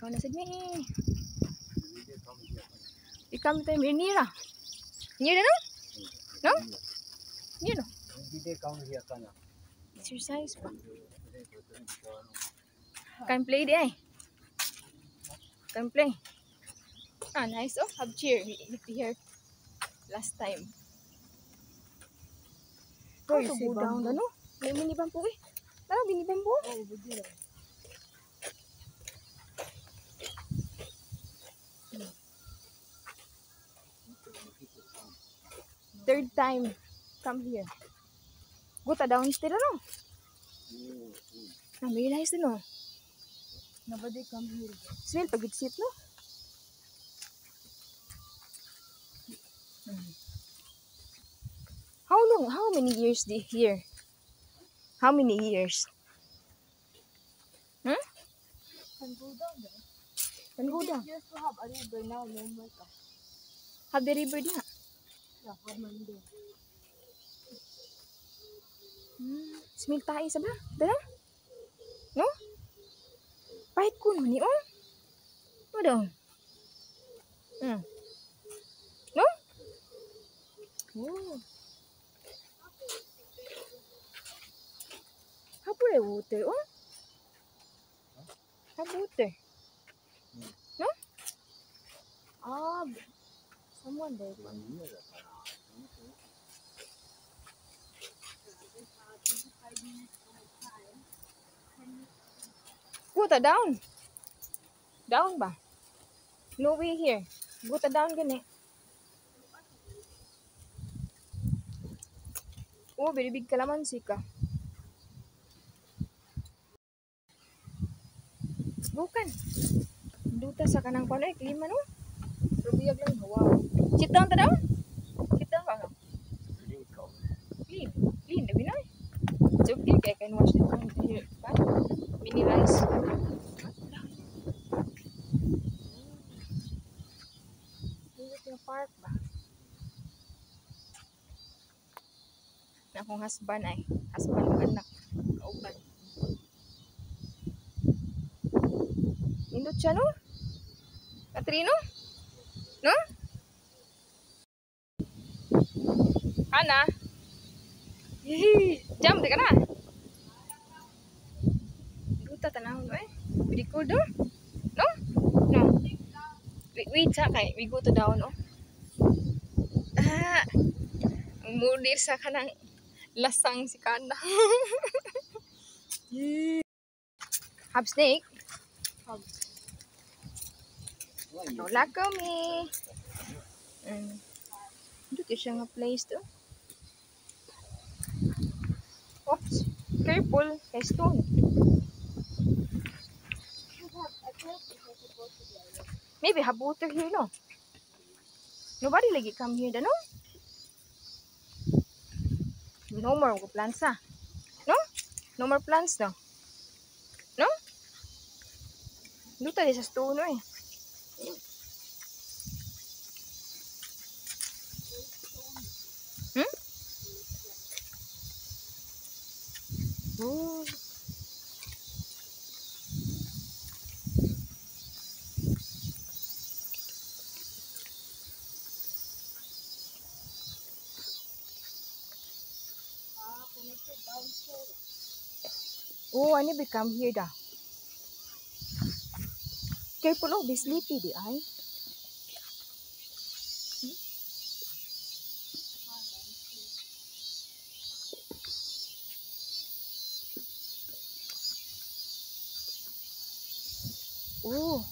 Likaw na sad mi. We come time here near ah. Near na no? No? Near no? Exercise pa. Can play di ay. Can play. Ah, nice. Oh, have chair. We eat here last time. How Oh, to you see go down, bamboo? ano? May mini bamboo eh. Tara, mini bamboo. Oh, over there. Third time. Come here. Go ta downstairs, ano? Ah, very nice, no? Nobody come here. Smell pag sit, no? How long? How many years di here? How many years? Hmm? Can go down there. Can go down. Used to have a river, now no more ka. Have the river diha. Yeah, have man there. Smell tayo sa ba? Dala? No? Pahit ko no ni oh. Ano daw? No? Oh. Have water oh. Have water. No? Ah, someone there. Go ta down. Down ba? No way here. Go ta down gani. Oh, very big kalamansi ka. Bukan. Duta sa kanang pano eh, klima no? Pero biyag lang. Wow. Sit down ta down? Sit down ka. Clean. Clean, dabi na eh. It's okay, I can wash the pan here. Pan? Mini rice. Dito yung park ba? Na akong husband ay. Husband ng anak. Kauban. Nindot siya, no? Katrino? No? Ana? Jam, di ka na? Duta, tanahon, eh. Very cool, no? No? No. Wait, wait, sa kay. We go to down, oh. Ah! Ang mudir sa kanang lasang si Kana. Have snake? Have. Wala kami. Dito siya nga place to. Oops. Careful. Kay stone. Maybe have water here, no? Nobody lagi come here, no? No more plants, ah. No? No more plants, no? No? Duta di sa stone, no, eh. Hmm? Oh. Oh, I never come here da. Careful, oh, be sleepy di ay. Oh.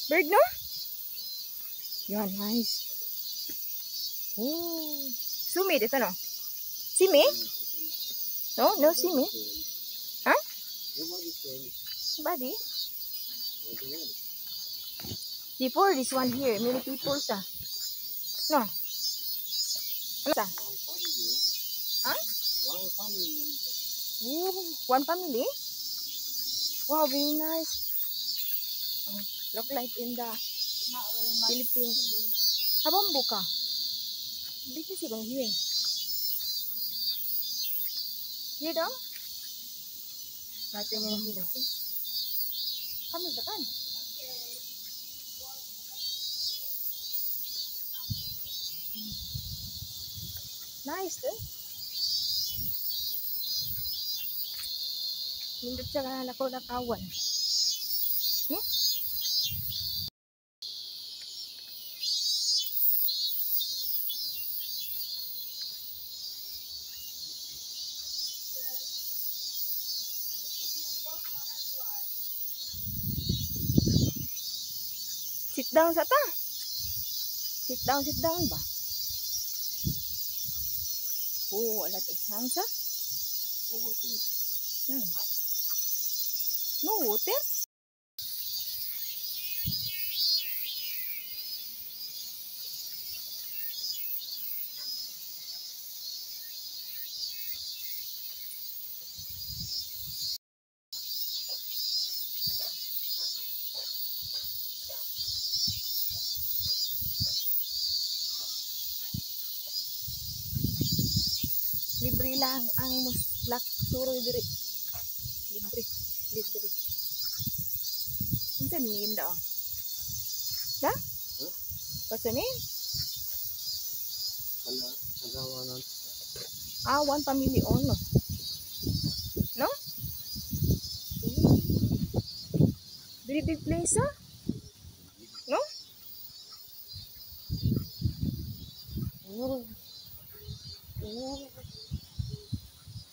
Bird, no? Yeah, nice. Oh. Sumi, dito, no? Simi? No, no simi. Huh? Nobody? Before this one here, many people sa. No. Ano sa? Huh? Ooh, one family? Wow, very nice. Oh, look like in the Philippines. Habang buka. Dito sila here. Here daw? Natin yung Kami ba kan? Nice, eh? Nindot siya ka na lakaw-lakawan. No? Sit down sa ta. Sit down ba? Oh, a lot of sounds, ah. No water? Libre lang ang muslak suroy diri. Libre, libre. Unsa name daw? Da? Huh? What's the name? Ano? Agawa. Ah, one family own, no? No? Very big place, ah? No? Oh. Oh.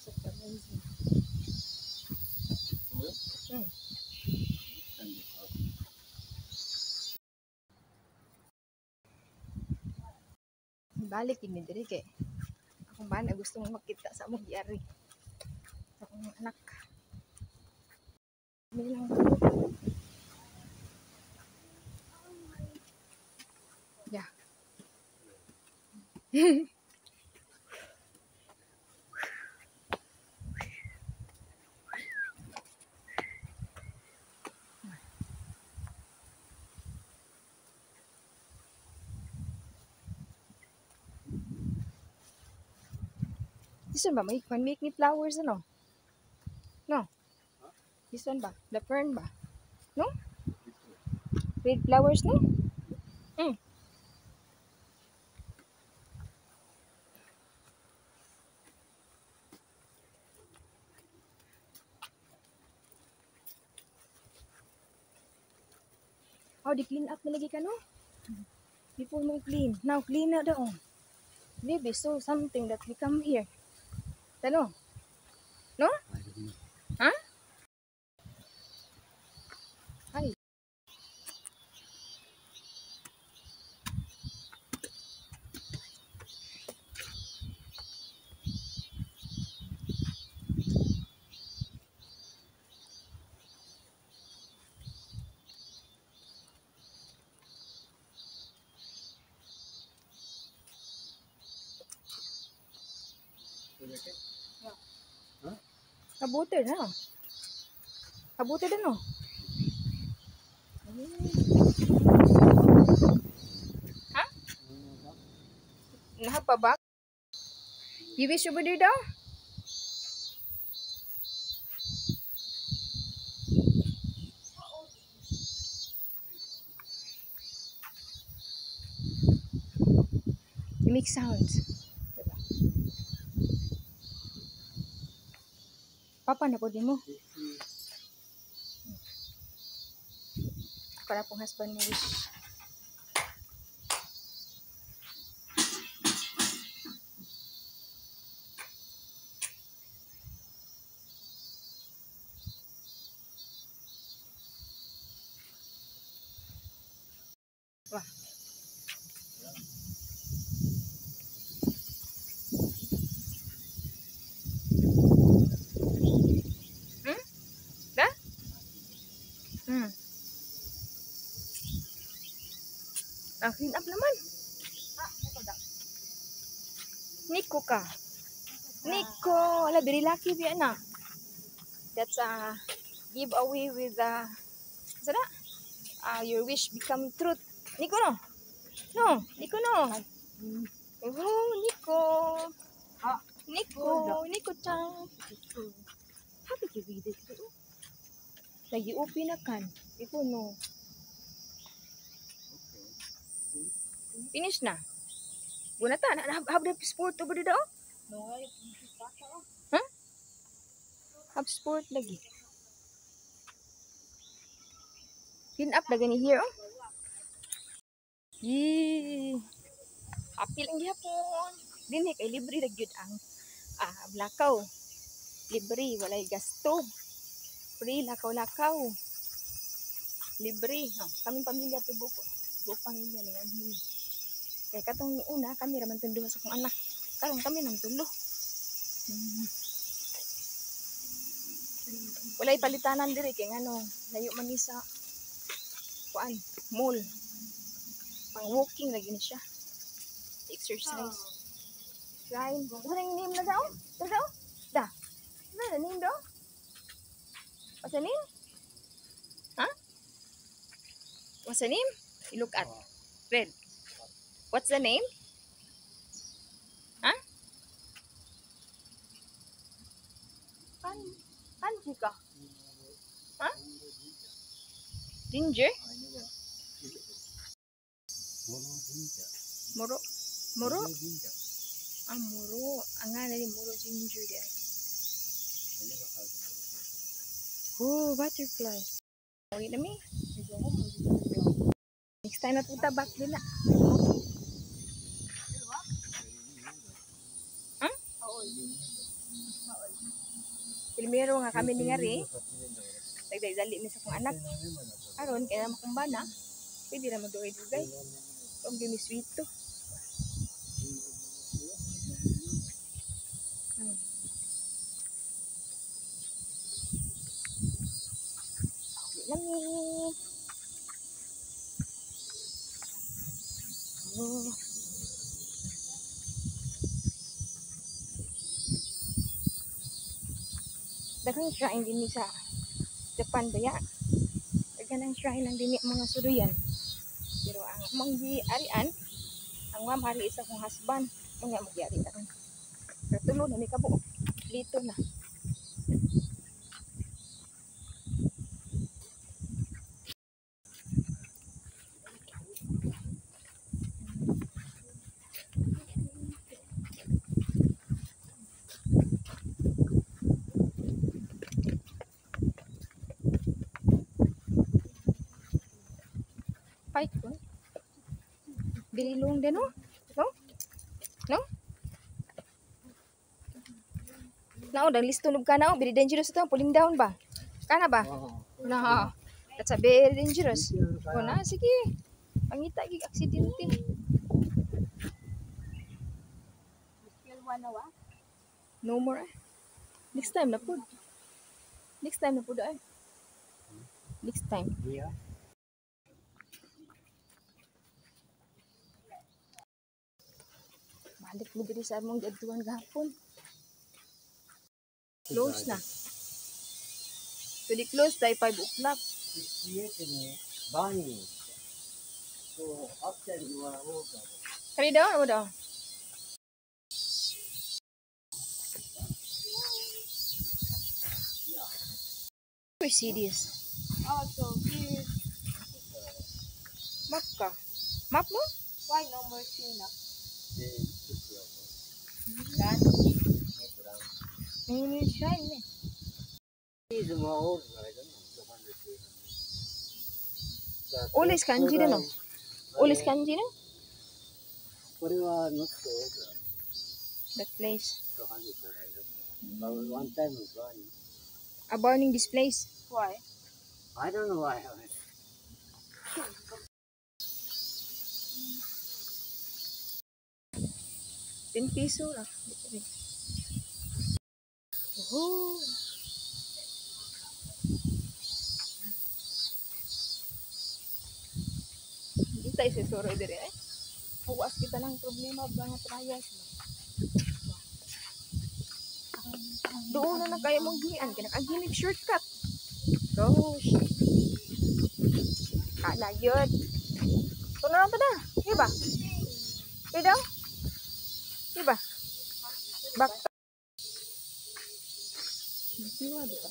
Such amazing. Balik ini diri kay akong bana gusto mong makita sa among giari. Sa akong anak. May lang. Yeah. This one ba? May make ni flowers, ano? No? This one ba? The fern ba? No? Red flowers, no? Mm. Oh, di clean up na lagi ka, no? Before mo clean. Now, clean na daw. Maybe so something that we come here. Tano? No? Huh? Ay. Kabuti na. Kabuti din, no? Ha? Nahapa ba? You wish you would daw? You make sounds. Diba? Papa na po din mo. Para pong husband mo wish. Wah. Dah? Ang clean up naman. Nico ka. Nico. Ala, very lucky biya na. That's a giveaway with the, sa na? Your wish become truth. Nico no? No, Nico no. Oh, Nico. Nico, Nico chan. Happy to be there. Lagi open na kan. Iko no. Finish na. Guna ta na have the sport over there. No, ay, Huh? Have sport lagi. Clean up lagi ni here oh. Yee. Happy lang gihapon. Dinhi kay libre ra gyud ang lakaw. Libre, walay gasto. Free lakaw-lakaw. Libre. Oh, kaming pamilya tibuok. Buok pamilya ni anhi. Kay katong una kami ra man tong duha sa akong anak. Karon kami nang tulo. Walay palitanan diri kay ngano, layo man ni sa kuan, mall. Pang walking lagi ni siya. Exercise. Shrine. Wala yung name na daw? Da daw? Da. Wala na name daw? What's the name? Huh? What's the name? You look at. Red. What's the name? Huh? Kanji ka? Huh? Ginger? Moro. Moro? Ah, moro. Ang nga na moro ginger there. Oh, butterfly. Wait na mi. Next time na punta back din na. Huh? Primero nga kami ni ngari. Nagdali mi sa akong anak. Aron kaya makumba na. Pwede ra magdugay-dugay. Kung gimiswito. Lami. Oh. Daghang shrine din sa Japan ba ya? Daghang shrine ang dinhi mga suluyan. Pero ang manggi-arian, ang mamari isa kong husband, unya magyari karon. Pero tulo na mi kabuok. Lito na. Pike ko. Bililong din, no? No? No? Nao, dang listo nub ka na, oh. Very dangerous ito. Pulling down ba? Kana ba? Na, that's a very dangerous. O na, sige. Pangita, gig aksidente. No more, eh. Next time na po. Next time na po, eh. Next time. Yeah. Balik mo diri sa among giadtuan gahapon. Close na. Pwede close tayo 5 o'clock. Kari daw, ano daw? We see this. Oh, so here. Map ka? Map mo? Why no more China? All is kanji no? All is kanji no? That place. One time was burning. A burning this place. Why? I don't know why. 10 piso lah. Oh. Hindi tayo sisuro dire eh. Puwas kita ng problema ba nga trials mo. Doon na na kayo mong gian. Kinakaginig shortcut. Gosh. Kana yun. Ito na lang ito na. Diba? Diba? Diba? Back. Diba, diba?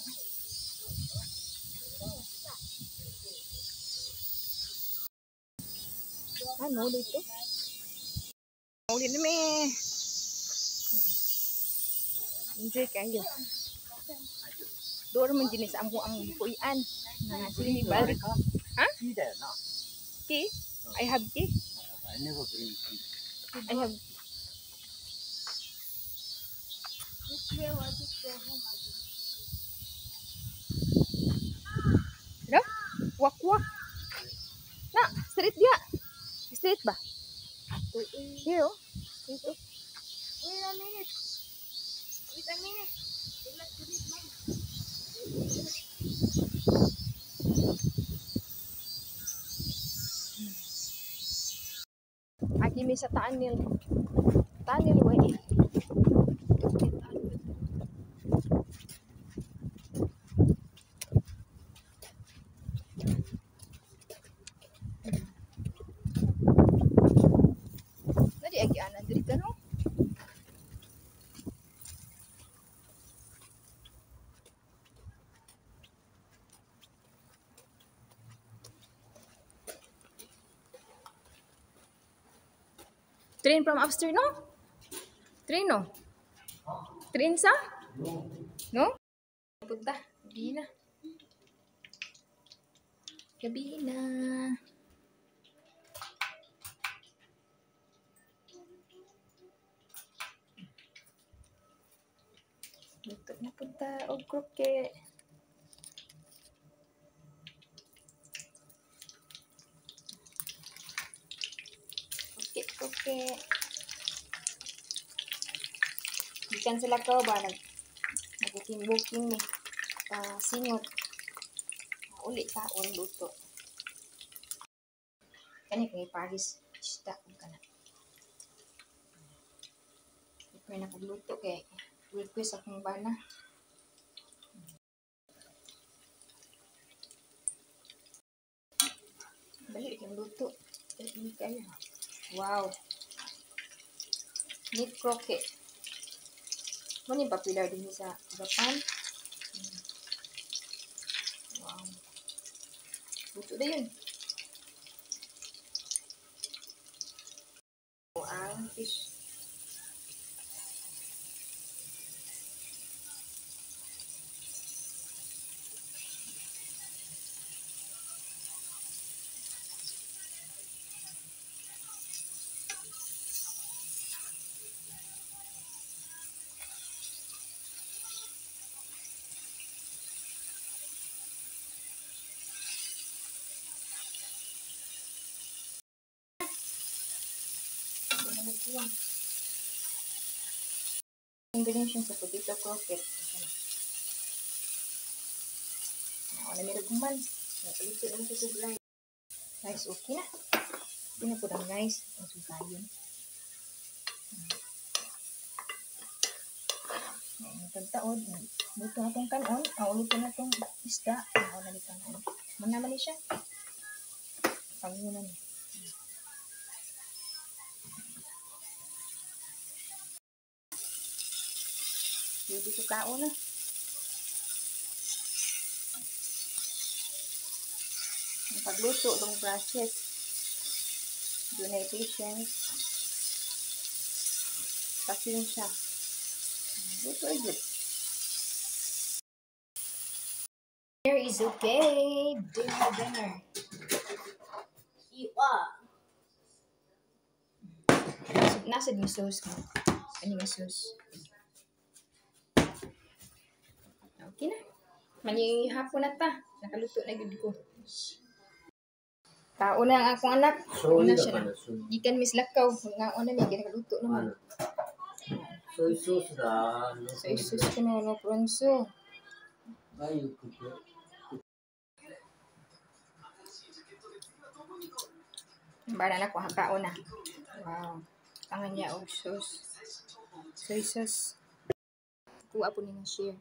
Ano dito? Uli na mi. Enjoy kayo. Doon man din sa amo ang puy-an. Na sili balik. Ha? Tea there, no? Tea? I have tea. I never drink tea. I have. Which way was it go home? No? Walk, walk. Na, straight dia. Straight ba? Here, oh. Dito. Wait a minute. Wait a minute. Let's delete mine. Agi mi sa tunnel. Tunnel way. Nadi agi anan diri ka no? Train from upstairs, no? Train, no? Train sa? No? Punta. Gabi na. Gabi na. Luto na punta. Og croquette. Croquette. Gikan sila ko ba nag-booking-booking ni pa singot. Uli kaon luto. Kani kay Paris isda ug kana. Prepare na kog luto kay request akong bana. Dali kay luto. Dali kayo. Wow. Meat croquette. Mo ni popular din sa Japan. Wow. Luto na yun. Ang fish. Combination sa potato croquette. Ako na meron guman. Napaluto naman sa suglay. Rice okay na. Okay na po ang rice. Ang sugayon. Ayan, tagtaod. Luto na itong kanon. Luto na itong isda. Ako na nito kanon. Manaman siya. Pangunan niya. Ready to kaon na. Ang pagluto, long process. Doon ay patience. Pasensya. Luto ay good. Dinner is okay. Dinner, dinner. You are. Nasa yung sauce ko. Ano yung sauce? Okay na. Manihapon na ta. Nakaluto na gud ko. Tao na ang akong anak. Soy Una siya na. Gikan Miss Lakaw. Ngaon na mi nakaluto naman. Soy sauce ra. Soy sauce ko no pronso. Ay, kuko. Bara na ko hakaon na. Wow. Tangan niya og sauce. Soy sauce. Kuha po ni share.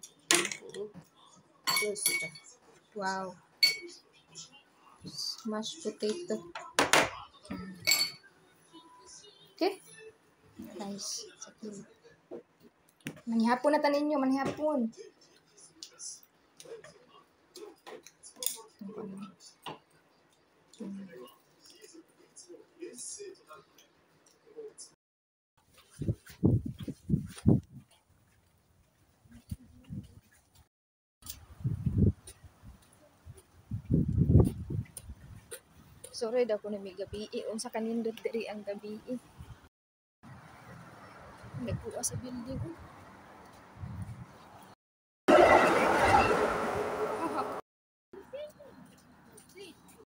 Sauce ito. Wow. Mashed potato. Okay. Nice. Sakil. Manihapon na tanin nyo. Manihapon. Sorry daw ko na may gabi. Unsa kanindot diri ang gabi. Nagkuha sa building. Oh.